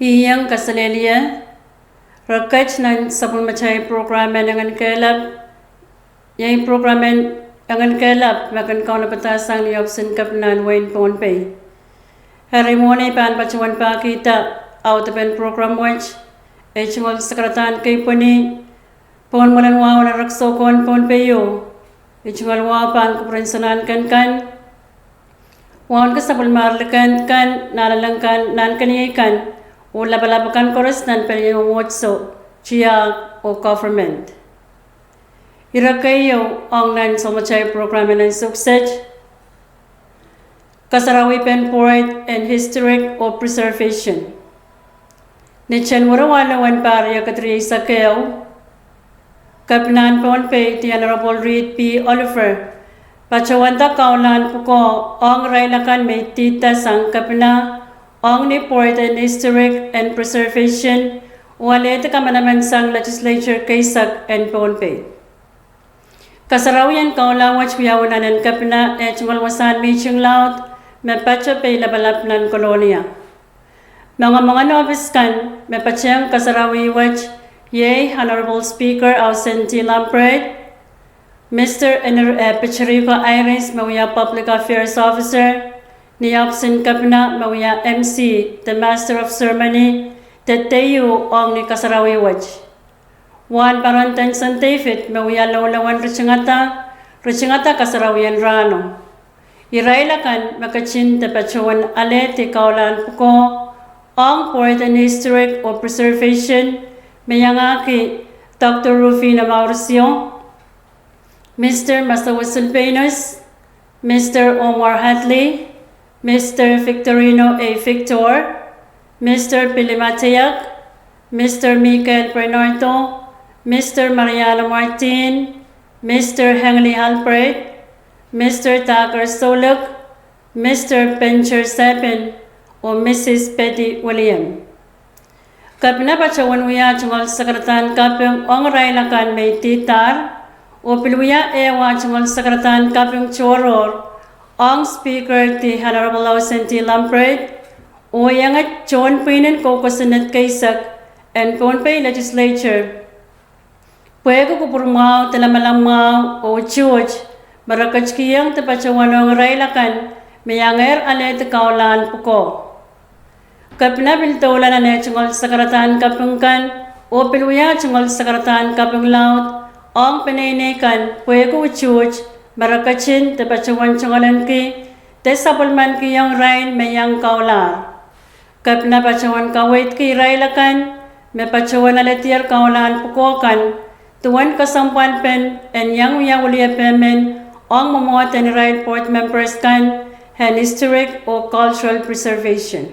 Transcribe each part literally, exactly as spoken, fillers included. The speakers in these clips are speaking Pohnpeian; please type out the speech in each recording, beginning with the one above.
Ieng kaselehlie, re ket nan sapwellimatail prokram en Engen Kehlap, iei prokram en Engen Kehlap me kin kaunopadahsang ni ohpis en Kepina en wehin Pohnpei. Eri mwohn ei pahn patohwan pahkihda audepen prokram wet, ei tungoal sakaradahn keipweni, Pohnmwoalen Wahu en Erekiso Kohn Pohnpei o, ei tungoal wahu pahn kupwuren Sanahnken kan, wauneki sapwellimar likend kan, nanleng kan, nahnkeniei kan, oh lapalap akan koaros nan pelien mwomwohdiso, tiahk oh government. Ire keieu ong nan sapwellimatail prokram en ansou kiset, kasarawipen pwoid en historic oh preservation. Ni January waluh en pahr riekid rieisek ehu, Kepina en Pohnpei, The Honorable Reed P. Oliver, patohwanda kaulahn pwukoa ong irail akan me idihda sang Kepina ong ni pwoid en historic en preservation, oh alehdi kamanaman sang legislature keisek en Pohnpei. Kasarawien kaula wet wiawi nan en Kepina eh tungoal wasahn mihting laud me pato pei lapalap nan Kolonia. Moangamwangen ohpis kan me patehng kasarawi wet iei Honorable Speaker Ausendi Lampreht, Mister Ener-, eh, Peteriko Iris me wia Public Affairs Officer, ni ohpis en Kepina me wia M C, the Master of Ceremony, de teiu ong ni kasarawi wet. Wahnparon Tenson David me wia loulouen ritingada, ritingada kasarawien rahno. Irail akan me ketin de patohwan alehdi kaulahn pwukoa ong pwoid en historic oh preservation me iangahki Doctor Rufina Mauricio, Mister Masawa Silvanus, Mister Omar Hadley, Mister Victorino A. Victor, Mister Billy Mateiak, Mister Miguel Bernardo, Mister Mariano Martin, Mister Hengley Albright, Mister Thacker Soulik, Mister Bencher Sabin, oh Missus Betty William. Kepina patohwan wia tungoal sakaradahn kaping ong irail akan me idihdahr, oh pil wia ehu tungoal sakaradahn kaping tohrohr ong Speaker the Honorable Ausendi Lampreht, oh iengei tohn pwihnen kou kosonned keisek en Pohnpei Legislature, pwehki kupwur mwahu de lamalam mwahu oh tuht me re ketikihong de patohwan ong irail akan me iangehr alehdi kaulahn pwukoa. Kepina pil doula nan eh tungoal sakaradahn kaping kan, oh pil wia tungoal sakaradahn kaping laud ong peneinei kan pwehki tuht me re ketin de patohwan tungoalenki de sapwellimanikiong irail me iang kaulahr. Kepina patohwan kaweidki irail akan me patohwan alehdier kaulahn pwukoa kan duwen kesempwalpen en iang wia weliepe men ong mwomwohden irail board members kan en historic oh cultural preservation.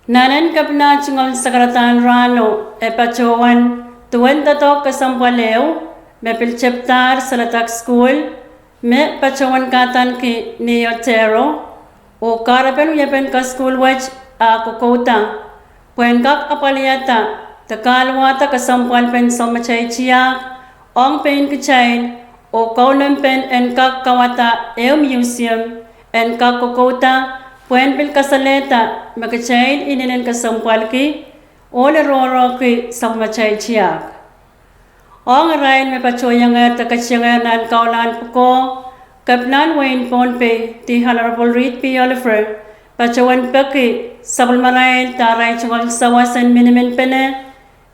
Nan en Kepina tungoal sakaradahn rahno e patohwan duwen doadoahk kesempwal ehu me pil tepdahr Seledak School me patohwan kahdaneki Nii Otero, oh kahrepen wiepen kasukuhl wet ah kokouda pwehn kak apwaliada de kahluwahda kesempwalpen sapwellimatail tiahk ong pein kitail, oh kaunohmpen en kak kauwada ehu museum en kak kokouda pwehn pil kasalehda me kitail inenen kesempwalki oh lerohrohki sapwellimatail tiahk. Ong irail me patohwan iangehr de ketiengehr nan kaulahn pwukoa, Kepina en wehin Pohnpei the Honorable Reed P. Oliver patohwan peki sapwellimarail de arail tungoal sawas en miniminpene,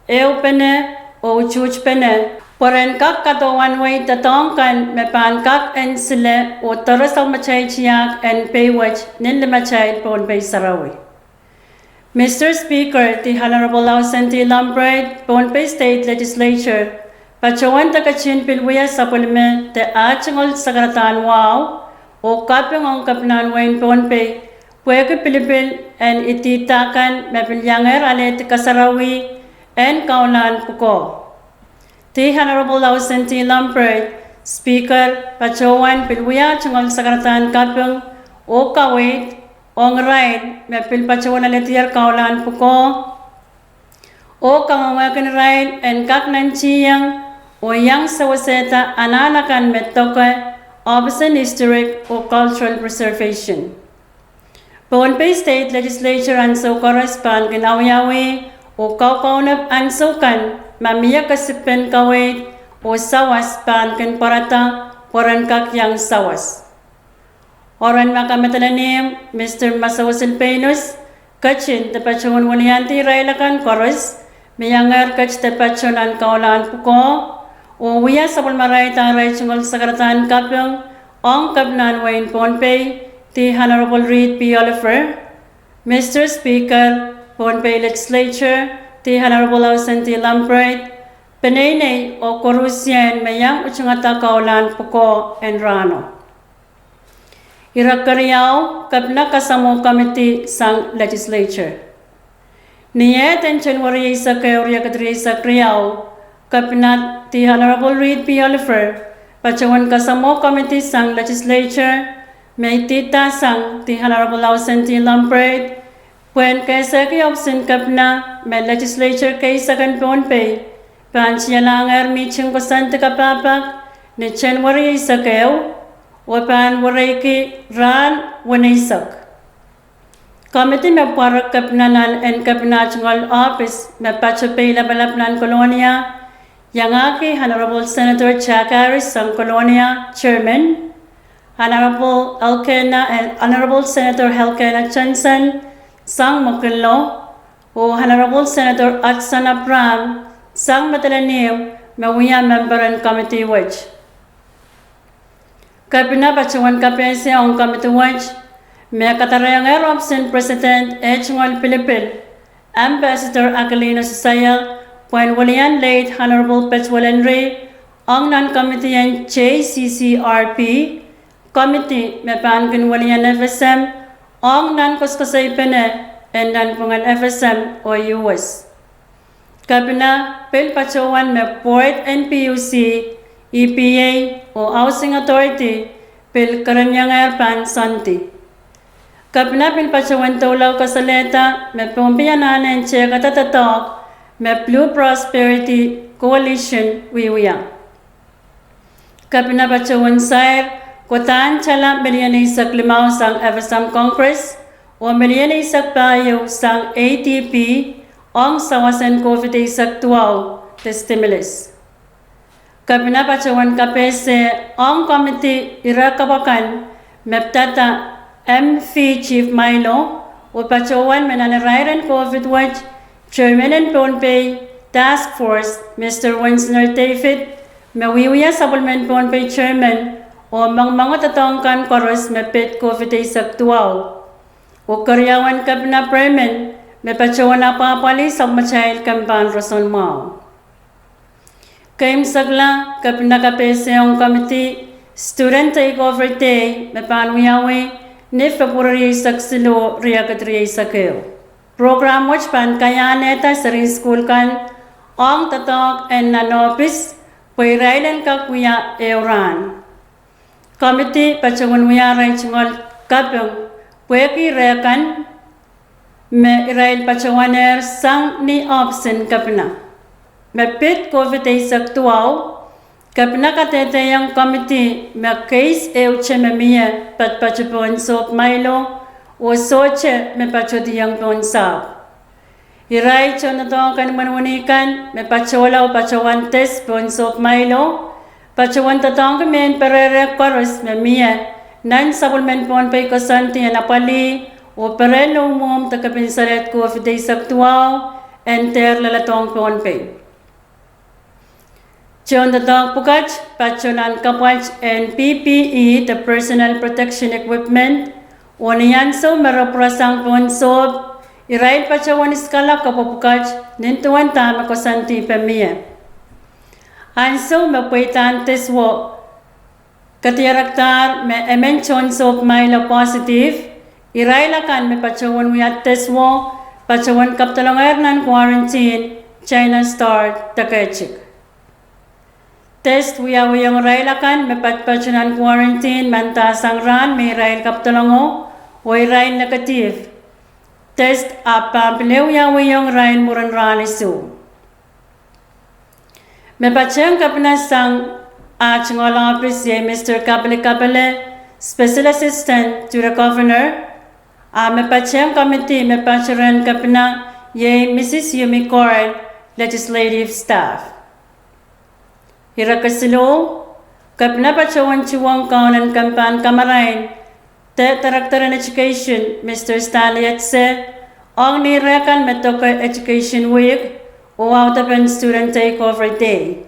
ehupene, oh tuhpene, pwe ren kak kadohwan wehi doadoahk kan me pahn kak en sile oh doare sapwellimatail tiahk en pei wet nin limatail Pohnpei sarawi. Mister Speaker the Honorable Ausendi Lampreht, Pohnpei State Legislature, patohwan de ketin pil wia sapwellime de ah tungoal sakaradahn wahu oh kaping ong Kepina en wehin Pohnpei pwehki pilipil en idihda kan me pil iangehr alehdi kasarawi en kaulahn pwukoa. The Honorable Ausendi Lampreht, Speaker, patohwan pil wia tungoal sakaradahn kaping oh kaweid ong irail me pil patohwan alehdier kaulahn pwukoa oh kamwomwehkin irail en kak nantihong oh iang sewesehda anahn akan me doke ohpis en historic oh cultural preservation. Pohnpei State Legislature ansou koaros pahn kin awiawih oh kaukaunop ansou kan ma mie kesipw en kaweid oh sawas pahn kin pwarada pwe ren kak iang sawas. Oren ma kamedelenihmw, Mister Masawasil Peinus ketin de patohwan weliandi irail akan koaros me iangehr ket de pato nan kaulahn pwukoa oh wia sapwellimarail arail tungoal sakaradahn kaping ong Kepina en wehin Pohnpei, the Honorable Reed P. Oliver, Mister Speaker, Pohnpei Legislature, the Honorable Ausendi Lambright, peneinei oh koarusie me iang utungada kaulahn pwukoa en rahno. Ire keriau, Kepina kasamwo komidi sang Legislature. Ni eh den January eisek ehu, riekid rieisek riau, Kepina the Honorable Reed P. Oliver patohwan kasamwo komidi sang Legislature me idihda sang the Honorable Ausendi Lambright pwehn kehsehki ohpis en Kepina me Legislature keisek en Pohnpei pahn tialahngehr mihting koasoandi kapahpahk ni January eisek ehu oh pahn wereiki rahn weneisek. Komidi me pwarek Kepina nan en Kepina tungoal ohpis me pato pei lapalap nan Kolonia iangahki Honorable Senator Jack Harris sang Kolonia, Chairman, Honorable Elkena, eh, Honorable Senator Elkena Johnson sang Mekillo, oh Honorable Senator Hudson Abraham sang Madolenihmw me wia memper en komidi wet. Kepina patohwan kapehse ong komidi wet me kadariengehr ohpis en President eh tungoal pilipil, Ambassador Aquilino Susayel, pwehn welian Late Honorable Petwell Henry ong nan komidi en J C C R P, komidi me pahn kin welian F S M ong nan koasoakoasoaipene en nanpwungen F S M oh U S. Kepina pil patohwan me pwoid en P U C, E P A, oh Housing Authority pil kereniengehr pahn soandi. Kepina pil patohwan doula kasalehda me Pohnpei anahne en tehkada doadoahk me Blue Prosperity Coalition wiewia. Kepina patohwan sair kodahn tala milion eisek limau sang F S M Congress oh milion eisek pahieu sang A D B ong sawas en COVID eisek duwau de stimulus. Kepina patohwan kapehse ong komidi ire kapw akan me pidada M V Chief Mailo oh patohwan me nan irair en COVID wet, Chairman en Pohnpei Task Force, Mister Winsner David, me wiewia sapwellimen Pohnpei Chairman oh mengmengo doadoahk kan koaros me pid COVID eisek duwau. Oh keriaun Kepina Bremen me patohwan apwahpwalih sapwellimatail kempen roson mwahu. Keimwsekla, Kepina kapehse ong komidi Student Takeover Day me pahn wiawi ni February eisek siluh, riekid rieisek ehu. Program wet pahn kaiahnehda seri en sukuhl kan ong doadoahk en nan ohpis pwe irail en kak wia ehu rahn. Komidi patohwan wia arail tungoal kaping pwehki reh kan me irail patohwanehr sang ni ohpis en Kepina. Me pid COVID eisek duwau, Kepina kadehdehiong komidi me case ehute me mie patopato pohn sohp Mailo oh sohte me patodiong pohn sahpw. Irail tohndoadoahk en wenewene kan me patohla oh patohwan test pohn sohp Mailo, patohwan doadoahngki mehn perehre koaros me mie nan sapwellimen Pohnpei koasoandi en apwalih oh perehn loumwohmw de kepin salehd COVID eisek duwau en dehr leledohng Pohnpei. Tohndoadoahk pwukat patohwan kapwat en P P E de personal protection equipment, oh ni ansou me re pwurasang pohn sohp, irail patohwan iskala kopwe pwukat nin duwen dahme koasoandi pe mie. Ansou me pweidahn test wo kadirekdahr me emen tohn sohp Mailo positive, irail akan me patohwan wia test wo patohwan kapdolongehr nan quarantine, China Star de Kejik. Test wiawihong irail akan me patopato nan quarantine mandahsang rahn me irail kapdolongo oh irail negative. Test ahpw pahn pil wiawihong irail mwurin rahn isuh. Me patehng Kepina sang ah tungoal ohpis iei Mister Kapele Kapele, Special Assistant to the Governor, A me patehng komidi me patohwan rehn Kepina iei Mrs Yumi Coyle, Legislative Staff. Ire kesiluh, Kepina patohwan tuhwong kaun en kempen kamarain de Director en Education, Mr Stanley Etse, ong ni rehkan me doke Education Week oh audepen Student Takeover Day.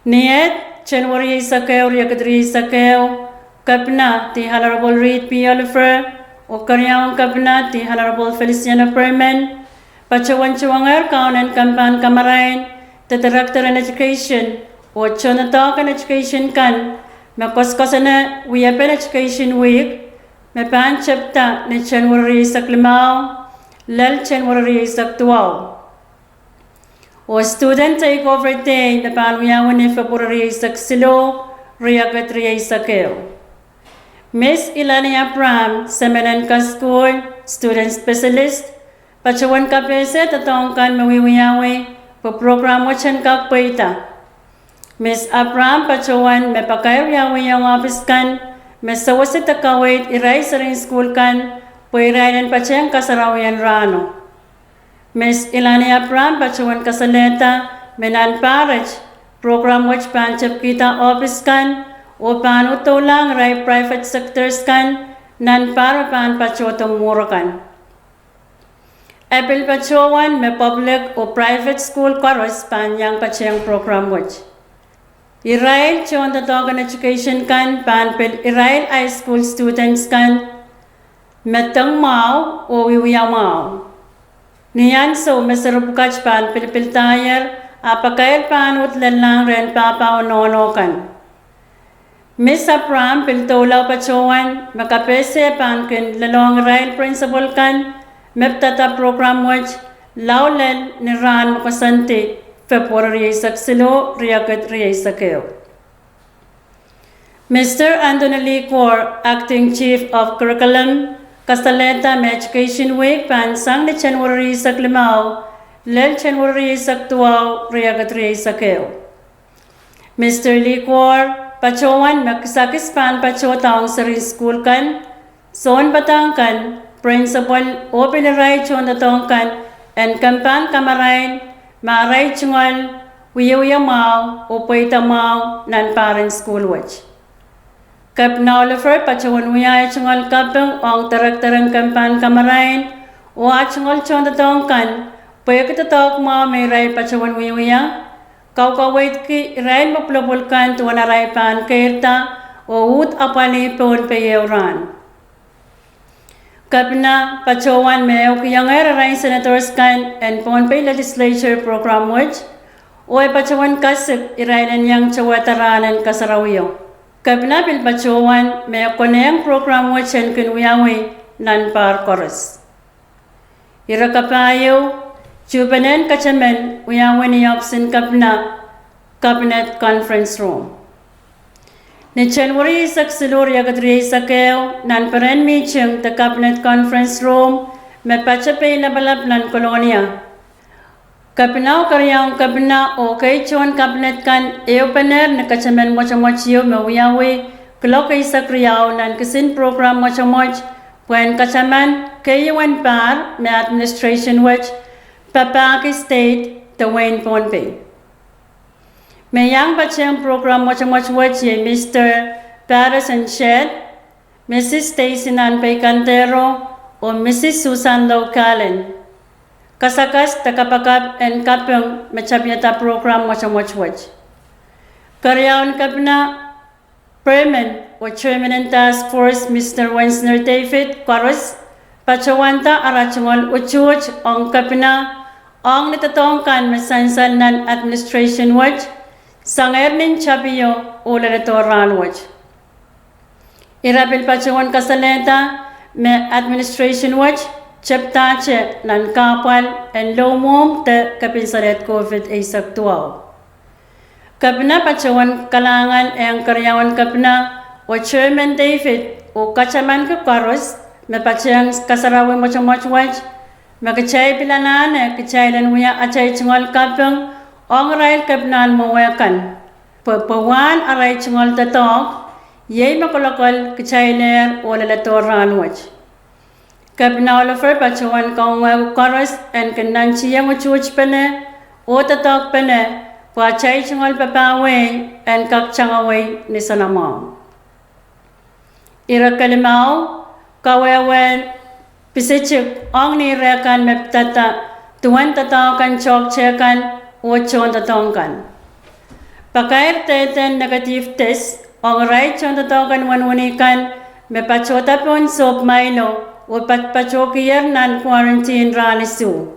Ni eh, January rieisek ehu, riekid rieisek ehu, Kepina, the Honorable Reed P Oliver, oh keriaun Kepina, the Honorable Feliciano Perman, patohwan tuhwongehr kaun en kempen kamarain de Director en Education oh tohndoadoahk en Education kan me koasoakoasone wiepen Education Week me pahn tepda ni January rieisek limau lel January rieisek duwau, oh Student Takeover Day me pahn wiawi ni February rieisek siluh, riekid rieisek ehu. Miss Ilani Abraham, semen en kasukuhl, Student Specialist, patohwan kapehse doadoahk kan me wiewiawi pwe program wet en kak pweida. Miss Abraham patohwan me pakair wiawihong ohpis kan me sewese de kaweid irail serihn sukuhl kan pwe irail en patehng kasarawien rahno. Miss Ilani Abraham patohwan kasalehda me nan pahr et, program wet pahn tepkihda ohpis kan oh pahn udoulahng irail private sectors kan nan pahr me pahn patohdo mwuhr akan. E pil patohwan me public oh private sukuhl koaros pahn iang patehng program wet. Irail tohndoadoahk en Education kan pahn pil irail high school students kan me deng mwahu oh wiewia mwahu. Ni ansou me seri pwukat pahn pilipildahier, a pakair pahn uhd lellahng rehn pahpa oh nohno kan. Miss Abraham pil doula patohwan me kapehse pahn kin lelohng irail principal kan me pidada program wet lao lel ni rahn me koasoandi, February rieisek siluh, riekid rieisek ehu. Mr Anthony Likor, Acting Chief of Curriculum, kasalehda me Education Week pahn sang ni January rieisek limau lel January rieisek duwau, riekid rieisek ehu. Mr Likor patohwan me kisakis pahn patohda ong serihn sukuhl kan, sounpadahk kan, principal oh pil irail tohndoadoahk kan en kempen kamarain me arail tungoal wiewia mwahu oh pweida mwahu nan pahr en sukuhl wet. Kepina Oliver patohwan wia eh tungoal kaping ong director en kempen kamarain oh ah tungoal tohndoadoahk kan pwehki doadoahk mwahu me irail patohwan wiewia, kaukaweidki irail me pwulopwul kan duwen arail pahn keirda oh uhd apwalih Pohnpei ehu rahn. Kepina patohwan me ehukiongehr arail senators kan en Pohnpei Legislature program wet, oh e patohwan kasik irail en iang towehda rahn en kasarawio. Kepina pil patohwan me e konehng program wet en kin wiawi nan pahr koaros. Ire kapahieu, tuhpenehn ketemen wiawi ni ohpis en Kepina, Cabinet Conference Room. Ni January rieisek siluh, riekid rieisek ehu, nan peren mihting de Cabinet Conference Room me patohwan pein lapalap nan Kolonia, Kepina oh keriaun Kepina oh ekei tohn Cabinet kan ehupene ni ketemen mwotomwot ieu me wiawi kuloak eisek riau nan kisin program mwotomwot pwehn kataman keieun pahr me administration wet papahki state de wehin Pohnpei. Me iang patehng program mwotomwot wet iei Mr Patterson Shedd, Mrs Stacy Nanpei Kantero, oh Mrs Susan Low Kalen. Kasakas de kapakap en kaping me tapihada program mwotomwot wet. Keriaun Kepina Perman oh Chairman en Task Force Mr Wensner David koaros patohwanda ara tungoal utuht ong Kepina ong ni doadoahk kan me sansal nan administration wet, sangehr nin tapio oh leledo rahn wet. Ira pil patohwan kasalehda me administration wet tepdahte nan kahpwal en lohmwohmw de kepin salehd COVID eisek duwau. Kepina patohwan kalahngan ong keriaun Kepina oh Chairman David oh katamanki koaros me patehng kasarawi mwotomwot wet, me kitail pil anahne kitail en wia atail tungoal kaping ong irail Kepina en mwowe kan, pwe pwehn arail tungoal doadoahk iei me kolokol kitailehr oh leledo rahn wet. Kepina Oliver patohwan kaungoehki koaros en kin nantihong utuhtpene oh doadoahkpene pwe atail tungoal papah wehi en kak tangawei ni soanamwahu. Ire kelimau, kawehwehn pisitik ong ni rehkan me pidada duwen doadoahk en toahkte kan oh tohndoadoahk kan. Pakair dehde negative test ong irail tohndoadoahk en wenewini kan me patohda pohn sohp Milo oh patohkier nan quarantine rahn isuh.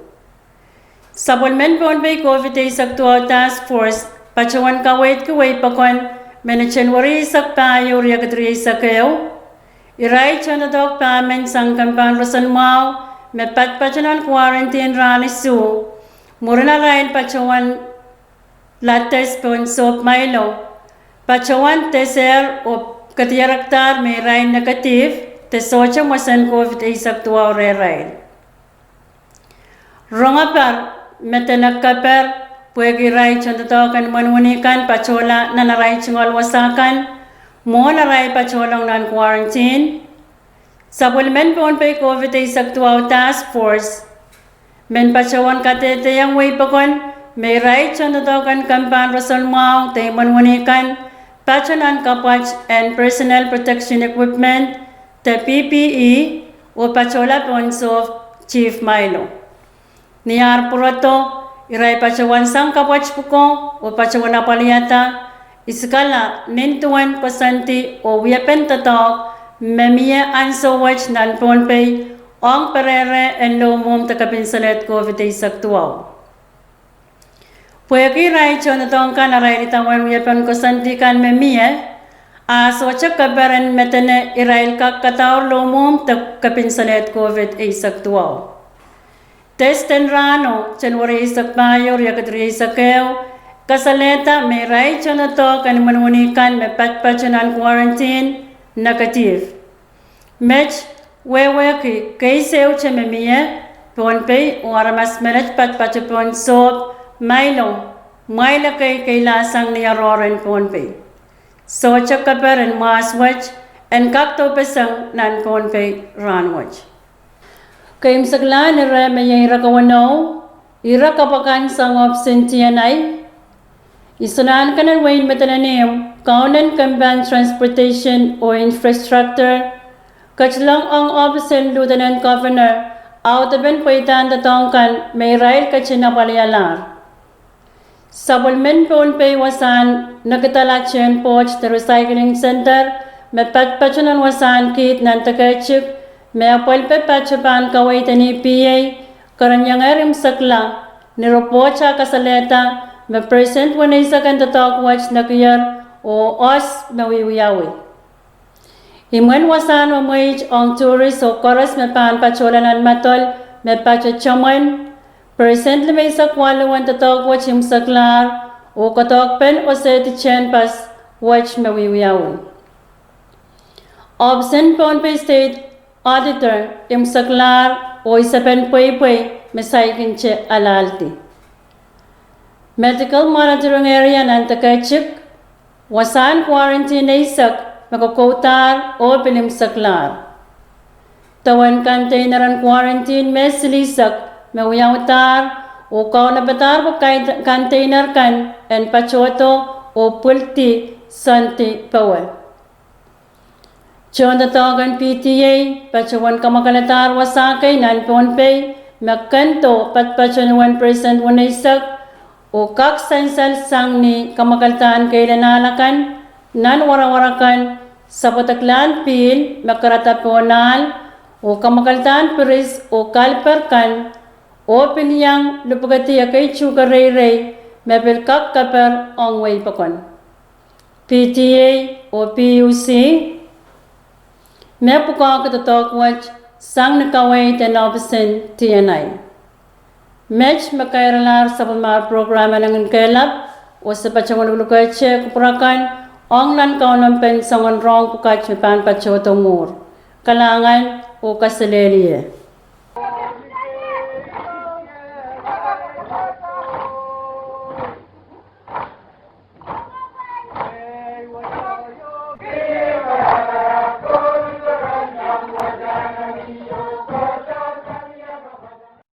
Sapwellimen Pohnpei COVID eisek duwau task force patohwan kaweidki wehi pokon me ni January eisek pahieu, riekid rieisek ehu, irail tohndoadoahk pahmen sang kempahn roson mwahu me patopato nan quarantine rahn isuh, mwurin arail patohwan lab test pohn sohp Milo, patohwan desehr oh kedirekdahr me irail negative de sohte mwesen COVID eisek duwau rehrail. Rongapar me dene keper pwehki irail tohndoadoahk en wenewini kan patohla nan arail tungoal wasa kan mwohn arail patohlong nan quarantine. Sapwellimen Pohnpei COVID eisek duwau task force men patohwan kadehdehiong wehi pokon me irail tohndoadoahk en kempahn roson mwahu de imwen wini kan pato nan kapwat en personal protection equipment de P P E oh patohla pohn sohp Chief Milo. Ni ar pwurodo, irail patohwan sang kapwat pwuko oh patohwan apwalihada isikala nin duwen koasoandi oh wiepen doadoahk me mie ansou wet nan Pohnpei ong perehre en lohmwohmw de kepinsalehd COVID eisek duwau. Pwehki irail tohndoadoahk kan arail idawehn wiepen koasoandi kan me mie, a sohte keper en me dene irail kak kadaur lohmwohmw de kepinsalehd COVID eisek duwau. Test en rahno, January eisek pahieu, riekid rieisek ehu, kasalehda me irail tohndoadoahk en imwen wini kan me patopato nan quarantine negative. Met wehwehki case ehute me mie Pohnpei oh aramas menet patopato pohn sohp Milo, mwail ekei keilahsang ni oaroahr en Pohnpei. Sohte keper en mwahs wet en kak doupeseng nan Pohnpei rahn wet. Keimwseklahn ire me iei ire kawenou, ire kapw akan sang ohpis en T N I, isonahnken en wehin Madolenihmw, kaunen kempahn Transportation oh Infrastructure, ketilong ong ohpis en Lieutenant Governor audepen pweidahn doadoahk kan me irail ketin apwalialahr. Sapwellimen Pohnpei wasahn nekidala tehn pwoht de recycling center me patopato nan wasahn kiht nan Deketik me apwalipe pato pahn kaweid en E P A kereniengehr imwisekla ni repwoht a kasalehda me percent weneisek en doadoahk wet nekier oh oas me wiewiawi. Imwen wasahn mwemweit ong tourist oh koaros me pahn patohla nan Madol me pato tomwen, percent limeisek waluh en doadoahk wet imwiseklahr oh koadoahkpen osehdi tehnpas wet me wiewiawi. Ohpis en Pohnpei State Auditor imwiseklahr oh isepen pweipwei me saikinte alahldi. Medical Monitoring Area nan Deketik, wasahn quarantine eisek me kokoudahr oh pil imwiseklahr. Dewen container en quarantine me silihsek me wiawdahr oh kaunopadahr pwe container kan en patohdo oh pwildi soandi powe. Tohndoadoahk en P T A patohwan kamwakeladahr wasa kei nan Pohnpei me kendo patopato wen percent weneisek oh kak sansal sang ni kamwakeldahn keilanahl akan nan warawar akan, sapwedeklahn pihl me karada pohn ahl oh kamwakeldahn piris oh kalper kan oh pil iang lipwukedi ekei tuhke reirei me pil kak keper ong wehi pokon. P T A oh P U C me pwukoahki doadoahk wet sang ni kaweid en ohpis en T N I. Met me kairalahr sapwellimar program en Enginkehlap oh se patohwan lukelukehte kupwur akan ong nan kaunompehn soangen rohng pwukat me pahn patohdo mwuhr. Kalahngan oh kaselehlie.